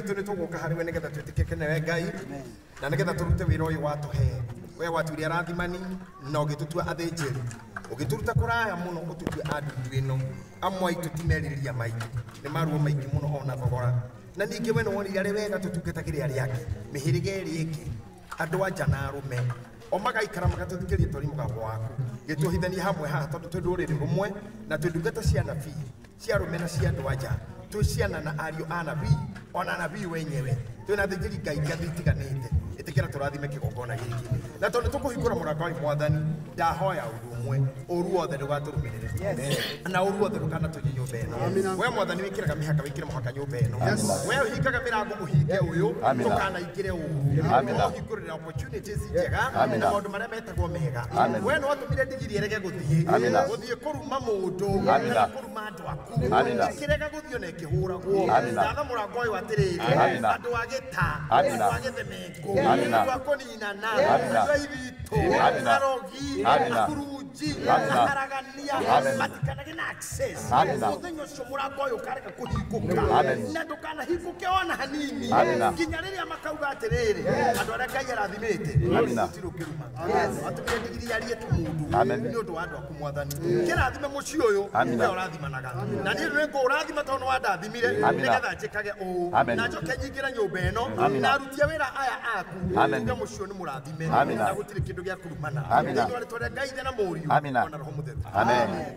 witũ nĩ tũgũka harĩ we nĩgetha twĩtĩkĩke nĩwe Ngai na nĩgetha tũrute wĩra ũyũ watũhe. We watuire arathimani na ũgĩtũtua athĩnjĩri, ũgĩtũruta kũraya mũno ũtũtue a ndundu ĩno. Amwe aitũ ti merirĩria maitũ, nĩ maruo maingĩ mũno ona thogora. Na ningĩ we nĩwonire arĩ wega tũtungatagĩre arĩa angĩ, mĩhĩrĩga ĩrĩa ĩngĩ, andũ anja na arũme o magaikara magatũthikĩria twarĩ mũgambo waku. Gĩtuohithanie hamwe haha tondũ twĩ rũrĩrĩ rũmwe na twĩ ndungata cia nabii, cia arũme na cia andũ anja, twĩ ciana na ariũ a nabii ona nabii wenyewe, twĩ na athĩnjĩri Ngai ngathĩ itiganĩte. Ĩtĩkĩra tũrathime kĩgongona gĩkĩ, na tondũ tũkũhingũra mũrango wa mwathani, ndahoya ũndũ ũmwe, ũru wothe ndũgatũrũmĩrĩre na ũru wothe ndũkanatũnye nyũmba ĩno. We mwathani wĩkĩraga mĩhaka, wĩkĩre mũhaka nyũmba ĩno. We ũhingaga mĩrango, ũhinge ũyũ, ndũkanaingĩre ũru. Ũhingũrĩre opportunities njega na maũndũ marĩa metagwo mega. We no watũmire ndigiri ĩrege gũthiĩ gũthiĩ kũruma mũndũ kana kũruma andũ aku, ĩkĩrega gũthiĩ ona ĩkĩhũragwo. Ndatha mũrango ũyũ atĩrĩrĩ, andũ a gĩta, andũ a gĩthemengũ, andũ a kũninana, andũ a ithitũ, arogi, akurunji, aharagania, matikanage na access. Mũthenya ũcio mũrango ũyũ ũkarega kũhingũka na ndũkanahingũke ona hanini nginya rĩrĩa makauga atĩrĩrĩ, andũ arĩa Ngai arathimĩte gũtirĩ ũngĩruma. Atũmire ndigiri yarie tu mũndũ nĩ ũndũ wa andũ aku mwathani. Kĩrathime mũciĩ ũyũ, we ũrathimanaga na niĩ nĩ ngũrathima tondũ nĩ wandathimire nĩgetha njĩkage ũũ na njoke nyingĩre nyũmba ĩno na arutie wĩra aya aku, tuge mũciĩ ũyũ nĩ mũrathime na gũtirĩ kĩndũ gĩa kũrumana. Thĩinĩ wa rĩtwa rĩa Ngai Ithe na Mũriũ ona Roho Mũtheru. Amen.